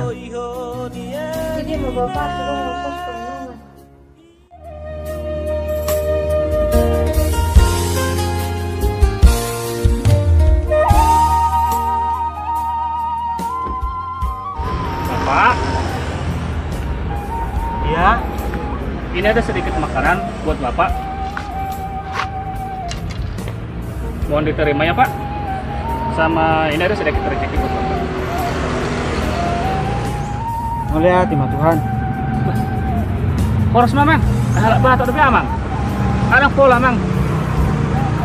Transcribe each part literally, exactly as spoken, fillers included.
Jadi mau bapak suruh ngurus rumah. Bapak. Iya. Ini ada sedikit makanan buat Bapak. Mohon diterima ya, Pak. Sama ini ada sedikit rezeki buat Bapak. Mauliate ma Tuhan. Horas ma, Amang. Halak Batak dope, Amang. Anak pola, Amang.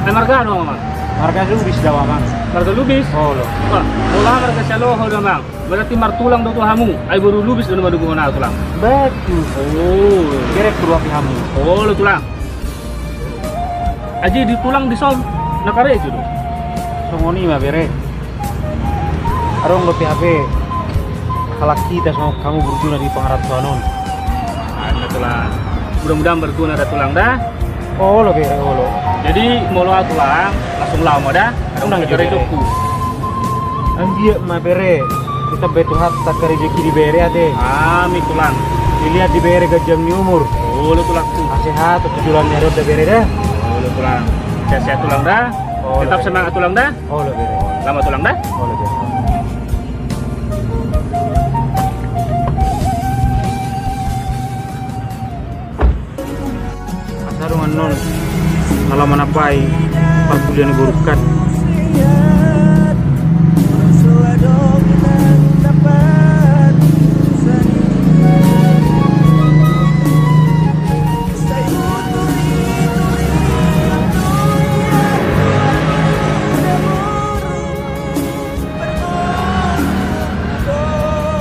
Eh, marga anu, Amang? Marga Lubis do au, Amang. Marga Lubis? Olo. Wah, pola marga Saloho do, Amang. Berarti martulang do tu hamu. Ai boru Lubis do na madungkon au, Tulang. Betul. Oh. Bere, boru api hamu. Olo, Tulang. Aji di Tulang dison na karejo do. Songon i ma, Bere. Adong dope hape halak hita songon hamu burjuna di pangarantoan on. Ai ma, Tulang. Mudah-mudahan marguna da, Tulang, da. Olo, Bere, olo. Jadi molo au, Tulang, langsung laho ma da. Unang jo, Bere. Anggiat ma, Bere, ditambai Tuhanta angka rezeki ni Bere ate. Amin, Tulang. Dilehon di Bere ganjang ni umur. Olo, Tulang. Sehat tu joloan ni ari on da, Bere, da. Olo, Tulang. Sehat-sehat, Tulang, da. Olo, Bere. Tetap semangat, Tulang, da. Olo, Bere. Selamat, Tulang, da. Olo, Bere. Asa adong annon na laho manambai parkuliah ni borungku.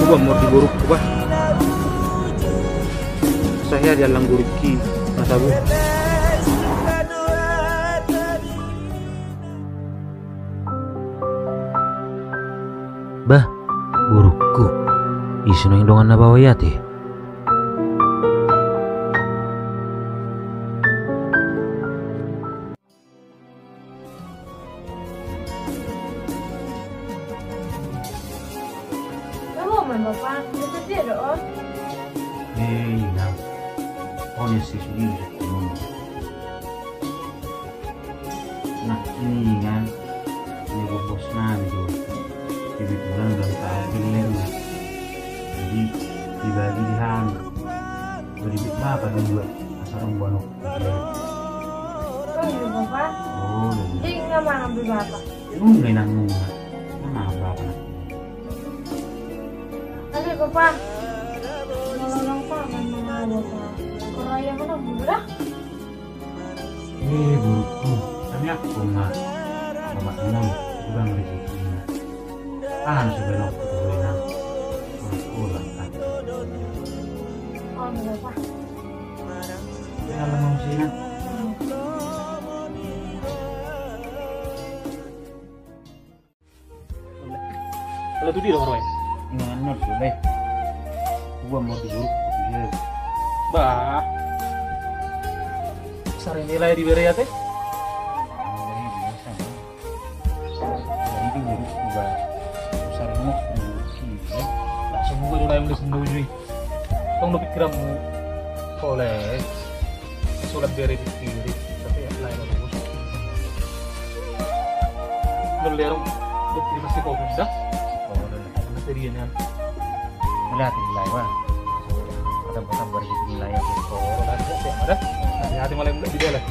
Huboan ma di borungku, bah. Sai hea diallang borungki na sabu. Bah, borungku, ise nuaeng dongan na baoa i ate? Hei, inang. On i, si sugi. Nah, ini inang. Ini bos nami do. Kebetulan ulang tahun gellengna. Jadi dibagi di hami. Jadi bapak dua. Asa adong boanku. Oh, iya, Bapak. Oh, iya. Jadi, nunga mangan be Bapak? Nunga, inang, nunga. Nunga mangan Bapak, nah. Ale, Bapak. Molo ulang tahun ma Bapak, hurayahon ma dulu da. Eh, borungku, hami angkup ma. Bapak, nunga, ulang rezekina. Aha na so baen on tu ho, inang? Molo ulang tahun. Oh, iya, Bapak. Ala tu dia dong, Roy. Inang, annon sude. Huboan ma di borungku. Bah. Sari nilai di Bere ate? Jadi, menurutku, bah, besar banget menurutku, ya. Langsung gua dulu yang udah sembuh, cuy. Tong do pikiranmu. Boleh. Sulat Bere pikir. Tapi ya, lain aku. Berlerong. Berterima kasih kau, Bunda. Karena serian, kan. Melihat nilai, bah. Ada batang baru gitu nilai aku. Oh, ada, ada, ada. Hati-hati malah yang di dalam.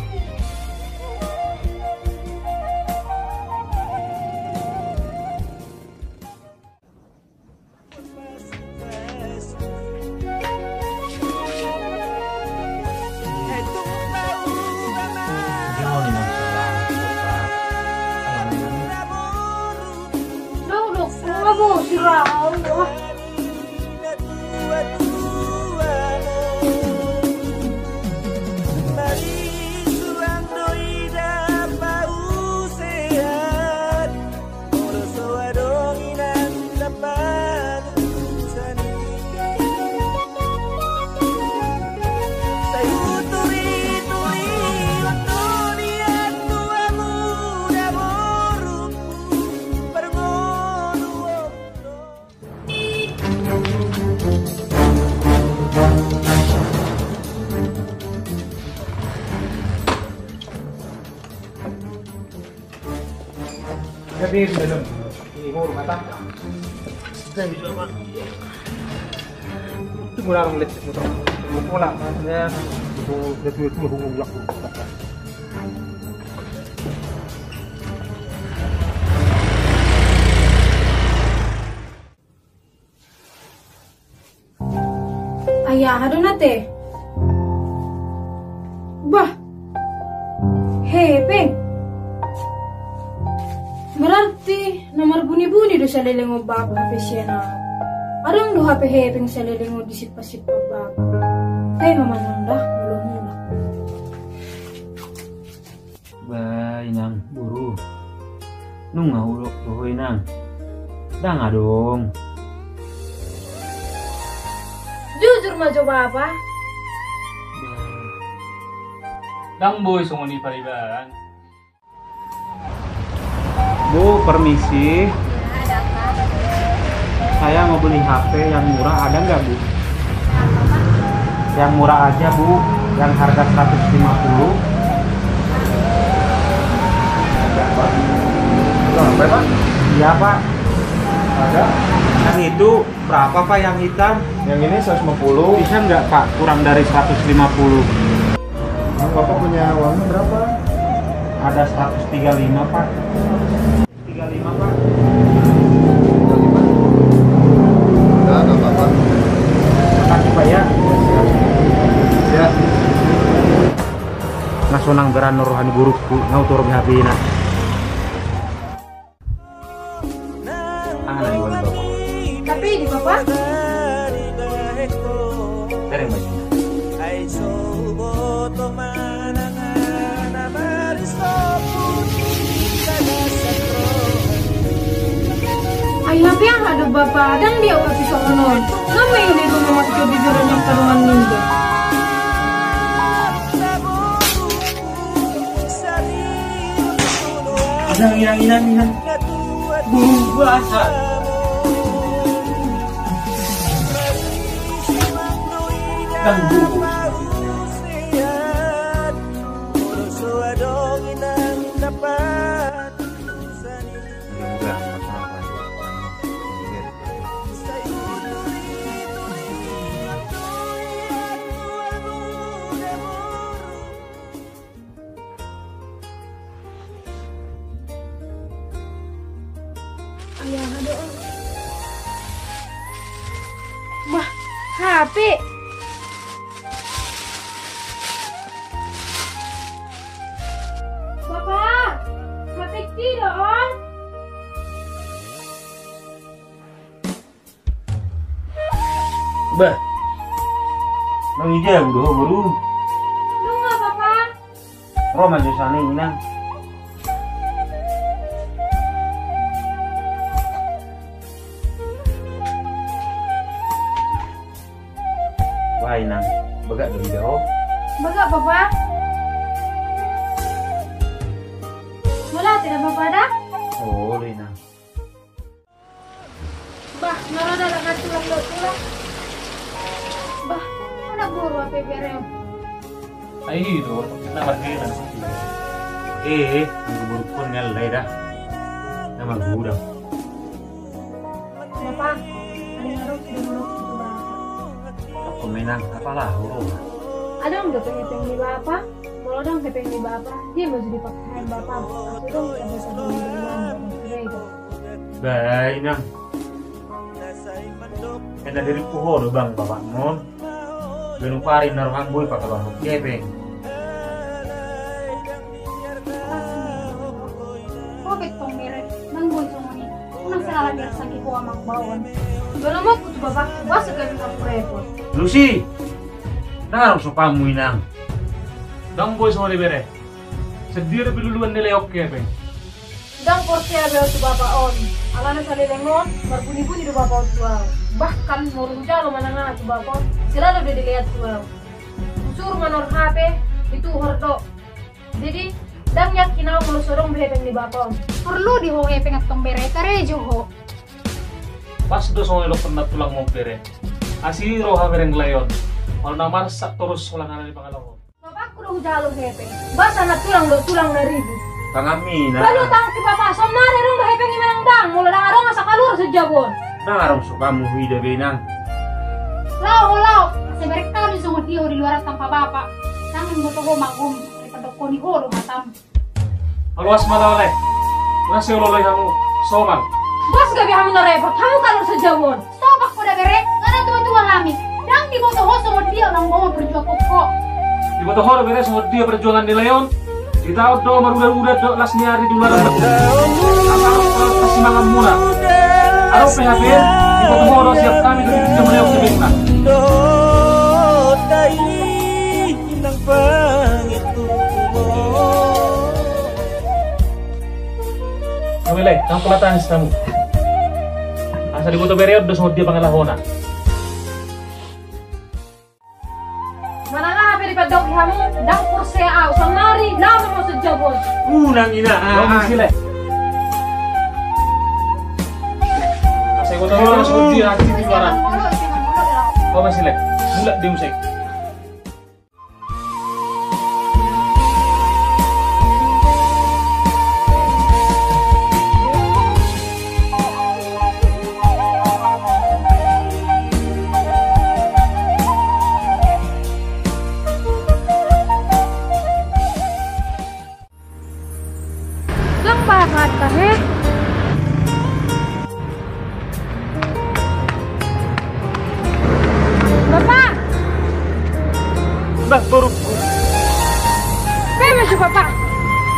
Jadi di dalam ini mau rumah tangga. Itu murah orang lecet motor. Mau pola. Ya. Itu dia tuh itu hubung belakang. Ai aha do na te? Bah, hepeng. Berarti na marbuni-buni do saleleng on bapa hape sian au. Adong do hape hepeng saleleng on di simpan-simpan bapa. Ai ma manang da molo mulak. Bah, inang, boru. Nunga hudok tu ho, inang. Ndang adong. Jujur ma jo bapa. Bah. Ndang boi songon i pariban. Bu, permisi. Saya mau beli H P yang murah, ada nggak, Bu? Yang murah aja, Bu, yang harga seratus lima puluh. Ada, Pak. Ada H P, Pak? Iya, Pak. Ada. Yang itu berapa, Pak, yang hitam? Yang ini seratus lima puluh. Bisa nggak, Pak, kurang dari seratus lima puluh? Bapak punya uangnya berapa? Ada seratus tiga lima, Pak. Tiga lima, Pak. Tiga lima. Ya, nggak apa-apa. Makasih, Pak, ya. Ya. Na sonang beran roha ni borungku, na hutorop H P-na. Aha na di bawah, Bapak? Tapi di Bapak? Tereng baju. Ai H P aha do Bapak, ndang di au H P songon on. Nga ma i na ido mamak jo di joro ni angka dongan niba. Inang, inang, inang, inang. Bung, basa. Ganggu. Ai aha do on? Bah, H P. Bapa, H P-ku do on. Bah. Nang ija do ho, boru? Nunga, Bapa. Ro ma jo sian i, Inang. Bah, Inang. Bagak do ija ho? Bagak, Bapa. Mauliate da, Bapa, da. Olo, Inang. Bah, na ro da anak tulang dohot tulang. Bah, anak boru hape bere on. Ai i do, na marhena na situ. Eh, eh, anggo boru on ngalai da. Na margudang. Bapa, ani na ro, sude ro tu Bapa. Apa menang, apa lah, ro. Adong do hepeng ni Bapa. Molo adong hepeng ni Bapa, dia ma jo dipake Bapa. Asa adong hepeng ni Bapa. Bah, Inang. Ena diriku ho do bang bapakmon. Ganup ari na roham boi pake bang hepeng. Ho pe tong bere, nang boi songon i. Unang sala biar sangki ho amang baon. Ganup ari tu bapakku, basa ganup ari repot. Lusi. Nang adong sopanmu, Inang. Ndang boi songon i bere. Sandiri pe luluan ni leok hepeng. Ndang porsea be au tu bapa on. Alana saleleng on marbuni-buni do bapa on tu au. Bahkan molo hujalo manang aha tu bapa on, selalu do dilean tu au. Husuru manor hape, dituhor do. Jadi ndang yakin au molo so adong be hepeng ni bapa on. Porlu di ho hepeng antong bere, karejo ho. Pas do songon i dohonon ni tulangmon bere. Asi roha bereng layon. Molo na marsak torus holan na di pangalohon. Bapakku do hujalo hepeng. Basa anak tulang do tulang na ribut. Tangan mina. Lalu tangan si bapa, sonari adong do Molo ndang adong asa kaluar sian jabu on. Ndang adong sopamu huida be, Inang. Laho, laho. Asa bereng hami songon dia ho di luaran tanpa bapa. Ndang diboto ho ma gum dipadokkon i ho do hatam. Maloas ma laho, lae. Unang sai olo-oloi hamu. Somal. Bos, gabe hamu na repot. Hamu kaluar sian jabu on. Sopak ho da bere, nga na tua-tua hami. Ndang diboto ho songon dia unang boha perjuangan ho. Diboto ho da bere songon dia perjuangan ni lae on. Ditaon do marudan-udan do las ni ari di luaran. Asa pasimangan muna. Adong pe hape, diboto ho do siap hami do di jabu lae on sebekna. Kami lae, ndang pola tangis hamu. Asa diboto bere on do songon dia pangalahona. Manang aha pe dipandoki hamu, ndang porsea ahu, saonari laho ma hamu sian jabu on. Unang, Inang. Laho ma si lae. Asa diboto ho do songon dia asi di luaran. Laho ma si lae. Mulak di musik. Ndang bahat ta he. Bapa! Bah, borungku. Pe masu, Bapa.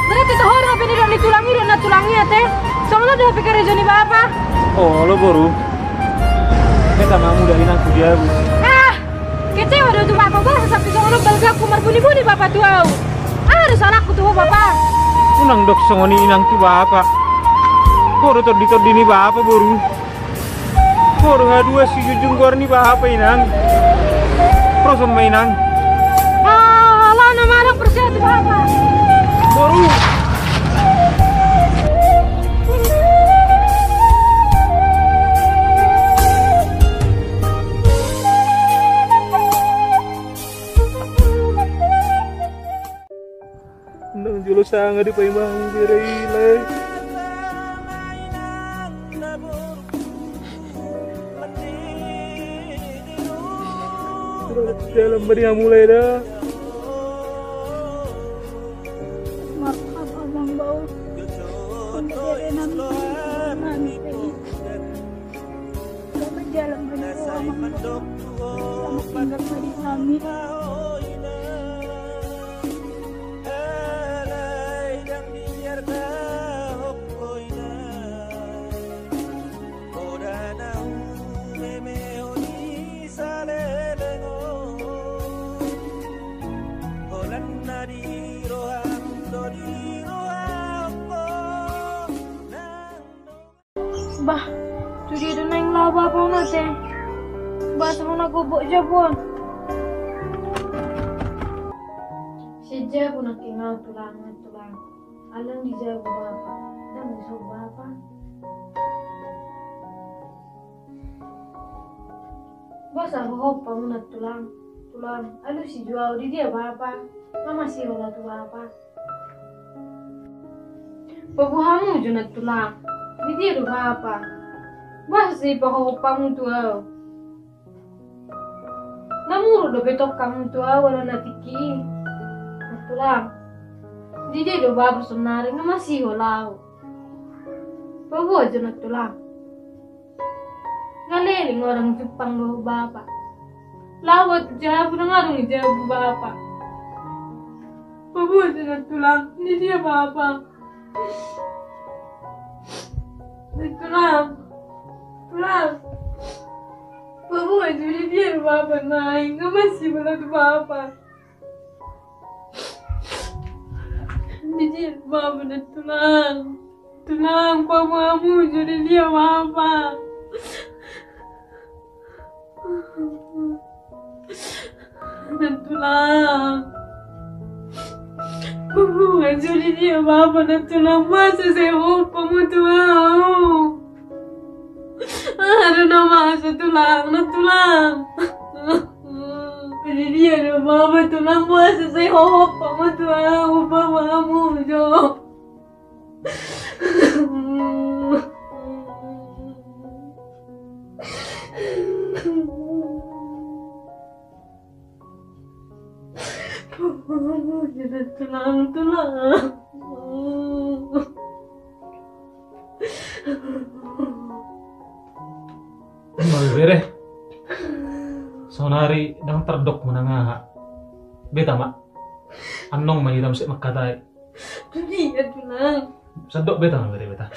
Berarti toho do hape nidok ni tulang i do na tulang i ate. Songon on do hape karejo ni Bapa. Olo, boru. Heta ma muda inangku di ahu. Ah! Kecewa do tu Bapa, boasa sampe songon on balgaku marbuni-buni Bapa tu ahu. Aha do salahku tu ho, Bapa? Unang dok songon i inang tu Bapa. Ho do tondi-tondi ni Bapa, boru. Ho do haduan sijunjung goar ni Bapa, inang. Prosom ma, inang. Ah, ala na marang percaya tu Bapa. Boru. Ndang jolo sanga dipaimamu bere i, lae. Dalam ma di hamu, lae, da. Maaf, Amang Baul. Pembedaan nami, nami. Selamat jalan menuju Amang Baul. Selamat tinggal menuju kami. Bah, tu dia do naeng laho bapa on ate? Bah, songon na gobok jabu on. Sian jabu nangkin ahu, tulang, tulang. Alai di jabu bapa, ndang dison bapa. Boasa ho hohom hamu na tulang, tulang. Alusi jo ahu, di dia bapa? Nga masihol ahu tu bapa. Paboa hamu jo na tulang, di dia do bapa? Boasa sai pahohom hamu tu ahu? Na muruk dope tong hamu tu ahu ala na tingki i. Na tulang, di dia do bapa saonari? Nga masihol ahu. Paboa jo na tulang. Nga leleng, ndang jumpang dohot bapa. Laho ahu tu jabu, ndang adong di jabu bapa. Paboa jo na tulang, di dia bapa? Na tulang, tulang. Paboa jo, di dia do bapa, naeng nga masihol ahu tu bapa. Di dia bapa na tulang? Tulang, paboa hamu jo, di dia bapa? Na tulang, paboa jo, di dia bapa na tulang? Boasa sai hohom hamu tu ahu? Aha do na masa, tulang, na tulang? Di dia do bapa, tulang? Boasa sai hohom hamu tu ahu? Paboa hamu jo. Ima bebere. Saonari ndang tardok manang aha. Beta ma. Annon ma hira muse mangkatai. Dunia tulang. Sandok beta ma bere beta.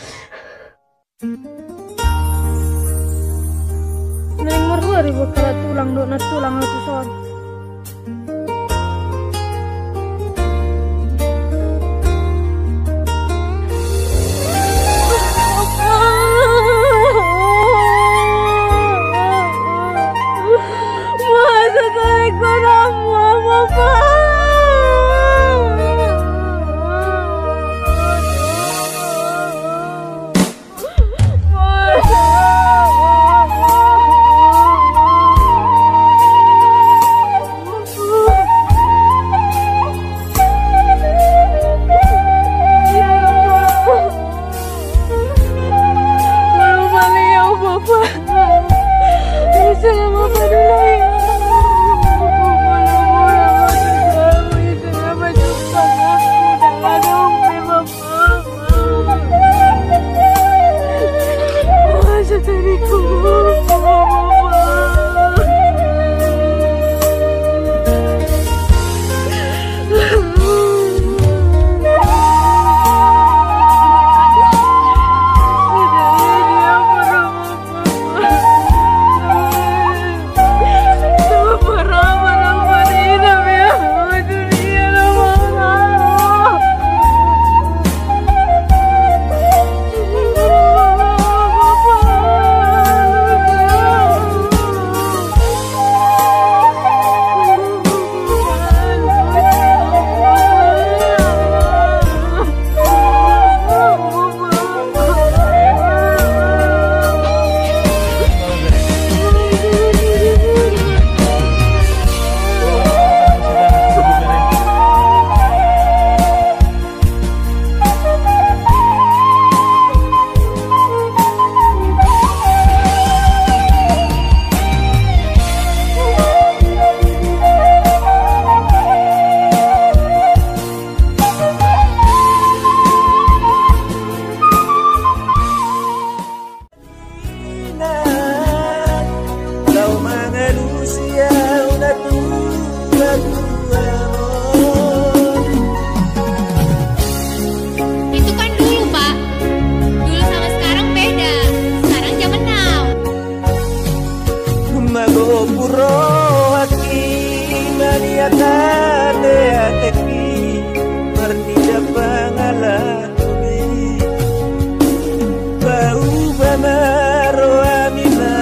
Naeng marhua do bangkala tulang dohot nantulang ahu tuson. Masa tadi kau nama apa? Laho mangalusi au na tua-tua on. Itu kan dulu, Pak. Dulu sama sekarang beda. Sekarang zaman now. Magopu rohangki, maliat ate-atengki, marnida pangalang. Pauba ma rohami ma,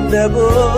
ndang boi